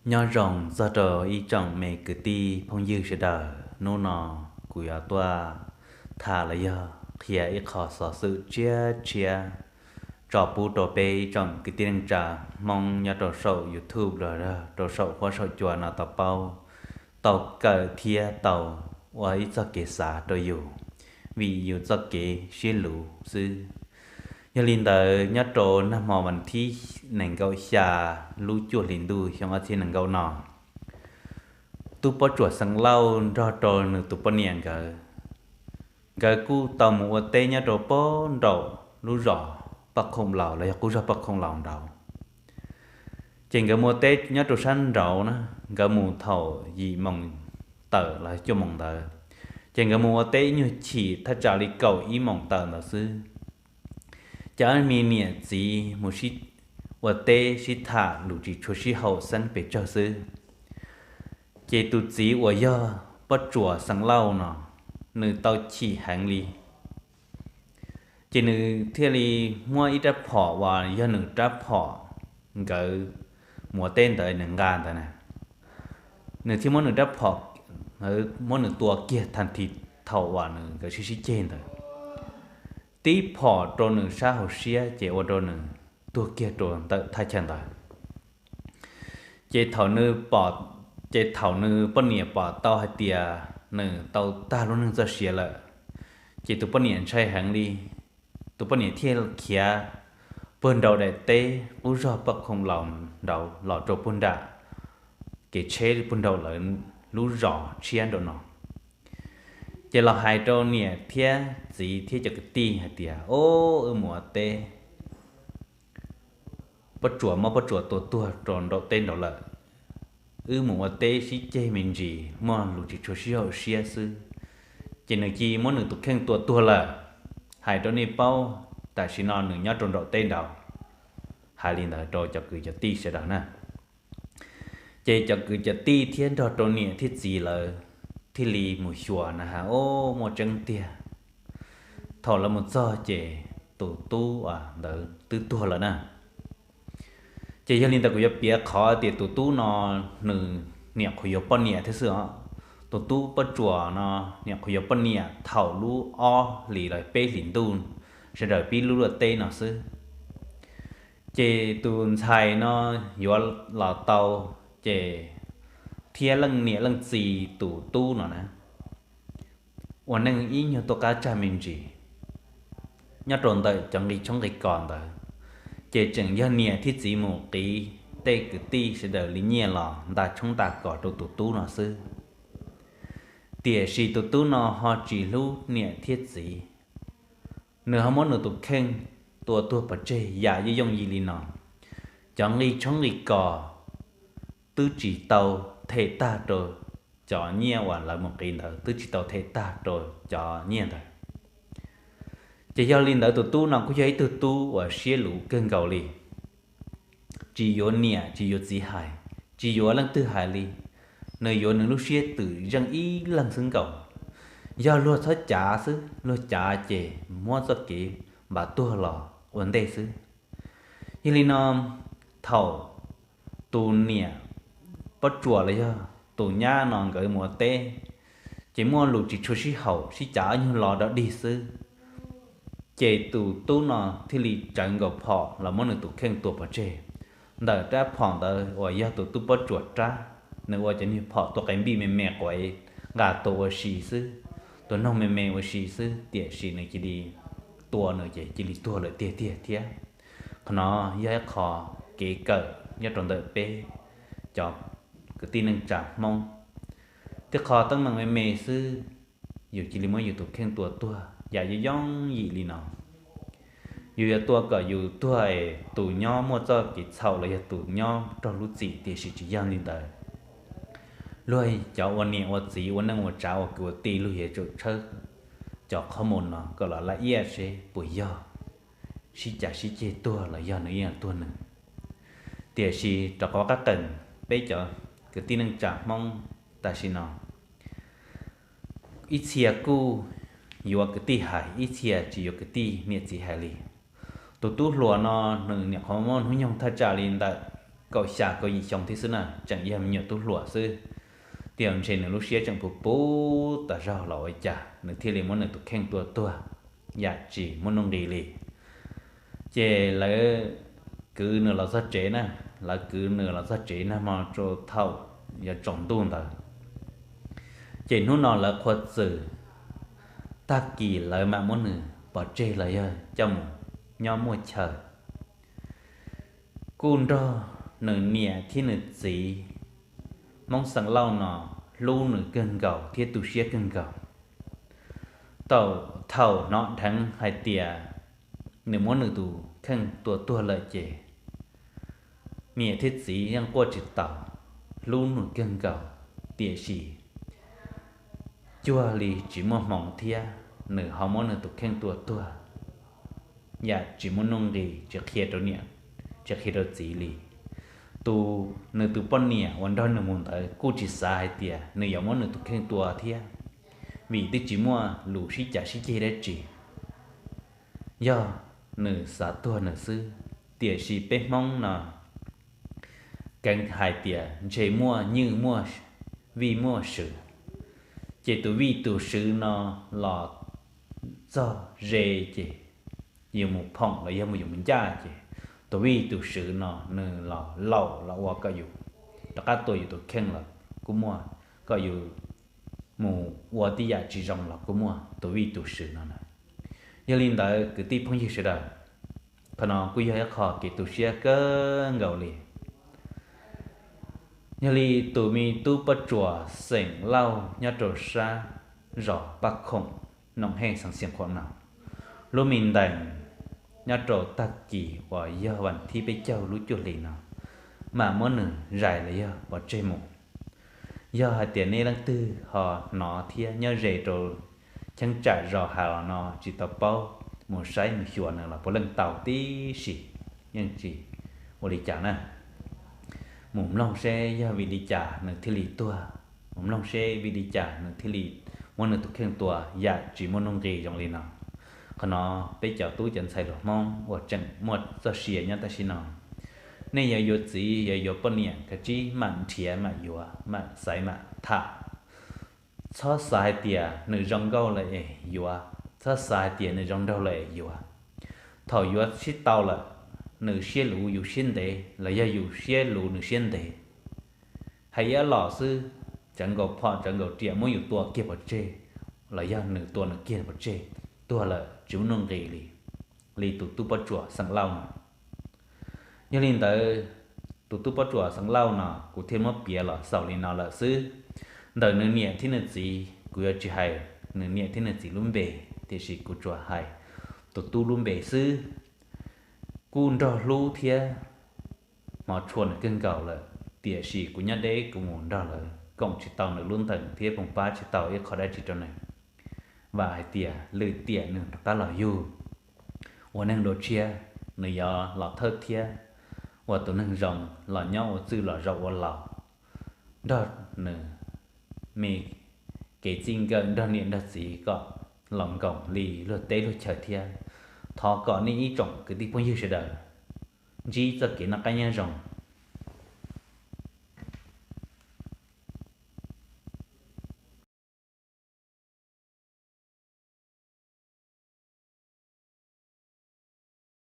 Nyob zoo txog rau ib tsoom me kwv tij phooj ywg sawv daws, hnub no kuv yuav tuaj tham los yog qhia ib qho xov xwm tshiab tshiab tso pub rau peb ib tsoom kwv tij neej tsa Hmoob nyob rau saum YouTube los rau saum huab saum cua no tau paub, tau kawm thiab tau ua ib txoj kev xav rau yus, vim yus txoj kev siab luv xwb. Yog li ntawd, nyob rau nag hmo vas thib nees nkaum xya lub cuaj hlis ntuj xyoo ob txhiab nees nkaum no, tub Pob Tsuas Xeev Lauj nrog rau nws tus poj niam nkawd, nkawd kuj tau mus ua teb nyob rau pem nraum lub zos Paj Khoom Laus los yog qub zog Paj Khoom Laus nraud. Ces nkawd mus ua teb nyob rau sab nraud na, nkawd mus thaum yim moos tawm los cuaj moos ntawd, ces nkawd mus ua teb ib nyuag chim thaj tsam li kaum ib moos tawm ntawd xwb. Ces ob me niam txiv mus ua teb sib tham lus tsis tshua sib haum xeeb pes tsawg xwb. Ces tus txiv uas yog Pob Tsuas Xeev Lauj no, nws tau chim heev li. Ces nws thiaj li muab ib rab phom uas yog nws rab phom nkawd mus ua teb ntawd nws nqa ntawd na, nws thiaj muab nws rab phom, muab nws tua kiag tha thi thaum uas nws nkawd sib sib ceg ntawd, tib phom rau nws sab hauv siab ces ua rau nws tuag kiag rau ntawm thaj chaw ntawd. Ces thaum nws pom, ces thaum nws poj niam pom tau hais tias nws tau tag lub neej txoj sia lawm, ces tus poj niam ntshai heev li. Tus poj niam thiaj khiav puag nraum daim teb qub zog Paj Khoom Laus nraud los rau puag nram kev tsheb puag nraum lawv lub zos tshiab nraum no. Ces los hais rau niam thiab txiv thiab cov kwv tij hais tias, Ob, wb mus ua teb, Pob Tsuas mob Pob Tsuas tua tuag rau nraum teb nraud lawm. Wb mus ua teb sib ceg me ntsis, muaj lus tsis tshua sib haum siab xwb, ces nws cia muab nws tus kheej tua tuag lawm. Hais rau nej paub, tam sim no nws nyob rau nraum teb nraud. Hais li ntawd rau cov kwv cov tij sawv daws na. Ces cov kwv cov tij thiab nrog rau niam thiab txiv lawv thiaj li mus xyuas na has, Ob, muaj tseeb tiag. Thaum lawv mus txog ces tus tub ntawd twb tuag lawm na. Ces yog li ntawd kuv yuav piav qhov tias tus tub no nws niam qhuav yuav poj niam thiab xwb os. Tus tub Pob Tsuas no niam qhuav yuav poj niam thaum lub ob hlis los peb hlis ntuj sawv daws pib lub luaj teb no xwb. Ces tus ntxhais no yuav los tau, ces thiab leej niam leej txiv tus tub no na, ua neej ib nyuag tuaj qab tsag me ntsis nyob rau ntawm cov nqi tshoob nqi kos ntawd, ces tseem yog niam thiab txiv mus qiv tej kwv tij sawv daws li nyiaj los nta tshoob nta kos rau tus tub no xwb. Tiam sis tus tub no ho tsis hlub niam thiab txiv, nws ho muab nws tus kheej tua tuag pov tseg yam yooj yooj yim li no. Cov nqi tshoob nqi kos twb tsis tau them tag rau, cov nyiaj uas lawv mus qiv ntawd twb tsis tau them tag rau cov nyiaj ntawd. Ces yog li ntawd tus tub no kuj yog ib tug tub uas siab luv kawg nkaus li, tsis yuav niam tsis yuav txiv hais, tsis yuav leej twg hais li. Nws yuav nws lub siab twm zeej ib leeg xwb nkaus. Yog luag txhob cav xwb, luag cav ces muab txoj kev npav tuag los ua ntej xwb. Yog li no, thaum tus niam Pob Tsuas los yog tus nyab no nkawd mus ua teb, ces muaj lus tsis tshua sib haum, sib cav ob nyuag lo dog dig xwb, ces tus tub no thiaj li tsawv nkaus phom los muab nws tus kheej tua pov tseg. Ntawm rab phom ntawd uas yog tus tub Pob Tsuas rab, nws ua cov niag phom tua qe npij me me quav, nqa tua ua si xwb, tua noog me me ua si xwb, tiam sis nws cia li tua nws ces cia li tuag lawm tiag tiag thiab. Qhov no yog ib qho kev kawm nyob rau ntawm peb cov kwv tij neej tsa Hmoob, tej qho teeb meem me me xwb, yus cia li muab yus tus kheej tua tuag yam yooj yooj yim li no. Yus yuav tua kom yus tuag es tus nyob muaj txoj kev txhaum los yog tus nyob raug lub txim, tiam sis tsis yog li ntawd. Luag cov ua niam ua txiv, ua neej ua tsav, ua kwv ua tij, luag yuav tsum tshawb cov qhov muag no kom los laj iab seb puas yog sib cav sib ceg tuag los yog nws yeej tuag nws. Tiam sis rov qab qees peb cov kwv tij neej tsa Hmoob tam sim no, ib txhia kuj yuav kwv tij hais, ib txhia tsis yuav kwv tij niam txiv hais li. Tus tub hluas no nws nyuam qhuav muaj hnub nyoog thaj tsam li ntawm kaum xya kaum yim xyoo thiab xwb na, tseem yog me nyuam tub hluas xwb. Tiam ntshe nws lub siab tseem puv puv tas zog los ua cas nws thiaj li muab nws tus kheej tua tuag, yam tsis muaj nuj nqis li. Ces lawv kwv nws los txog tsev na, lawv kwv nws los txog tsev nag hmo rau thaum yuav tsaus ntuj ntawd. Ces hnub no lawv qhuav txwm, tag kis lawv mam muab nws pov tseg los yog coj mus nyob muaj chaw. Kuj nrog nws niam thiab nws txiv, Hmoob xeem Lauj no hlub nws kawg nkaus thiab tu siab kawg nkaus. Tau thaum hnov dheev hais tias nws muab nws tus kheej tua tuag lawm ces niam thiab txiv yeej quaj tsis taus, hlub nws kawg nkaus, tiam sis cuag li tsis muaj hmoov thiab nws ho muab nws tus kheej tua tuag, yam tsis muaj nuj nqis, tsis qhia rau niam, tsis qhia rau txiv li. Tus, nws tus poj niam uas nrog nws mus ntawd kuj tsis xav hais tias nws yuav muab nws tus kheej tua thiab, vim twb tsis muaj lus sib cav sib ceg dab tsi, yog nws xav tuag nws xwb. Tiam sis peb Hmoob no keev hais tias ntshe muaj nywj muaj vij muaj sw, ces tus vij tus sw no los txog ze ces yus mus phoom los yog mus yus mus ncaj ces tus vij tus sw no nws los laum los ua kom yus rov qab tua yus tus kheej los kuj muaj, kom yus mus ua tej yam tsis zoo los kuj muaj tus vij tus sw no na. Yog li ntawd kwv tij phooj ywg sawv daws, qhov no kuj yog ib qho kev tu siab kawg nkaus li. Yog li tus me tub Pob Tsuas xeem Lauj nyob rau sab zos Paj Khoom, Noom Hej, xeev Xiav Khuam no, lub me ntees nyob rau tag kis uas yog vas thib peb caug lub cuaj hli no mam muab nws zais los yog pov tseg mus. Yog hais tias nej leej twg ho hnov thiab nyob ze rau cheeb tsam zos hais los no tsis tau paub, mus saib mus xyuas nws los puav leej tau tib si, yeej tsis ua li cas na. Mus mloog seb yog vim li cas nws thiaj li tuag, mus mloog seb vim li cas nws thiaj li muab nws tus kheej tua yam tsis muaj nuj nqis zoo li no. Qhov no peb cov tub cov ntxhais hluas Hmoob uas tseem muaj txoj sia nyob tam sim no, nej yuav yuav txiv yuav yuav poj niam kav tsij mam nrhiav mam yuav, mam xaiv mam tham. Txhob xav hais tias nws zoo nkauj lawm es yuav, txhob xav hais tias nws zoo nraug lawm es yuav. Thaum yuav sib tau lawm, nws siab luv yus siab ntev los yog yus siab luv nws siab ntev, hais ib los xwb, tsawv nkaus phom tsawv nkaus riam muab yus tua kiag pov tseg, los yog nws tua nws kiag pov tseg, tuag lawm tsis muaj nuj nqis li, li tus tub Pob Tsuas xeem Lauj no. Yog li ntawd, tus tub Pob Tsuas xeem Lauj no kuv thiaj muab piav los xaus li no lawm xwb. Ntawm nws niam thiab nws txiv kuv yuav tsis hais nws niam thiab nws txiv lub npe, tiam sis kuv tsuas hais tus tub lub npe xwb. Kuj nrog hlub thiab hmov tshua nws kawg nkaus lawm, tiam sis kuv nyob deb kuv mus nrog lawv koom tsis tau nws lub ntees thiab poog pab tsis tau ib qho dab tsi rau nws. Vam hais tias lwm tiam nws rov qab los yug ua neeg dua tshiab, nws yuav los thawj thiab ua tus neeg zoo los nyob ua txwj los zaum ua laus nrog nws me kev txij nkawm nrog niam nrog txiv kom los nkoos li luag teb luag chaw thiab. Thov kom nej ib tsoom kwv tij phooj ywg sawv daws ntsib txoj kev noj qab nyob zoo,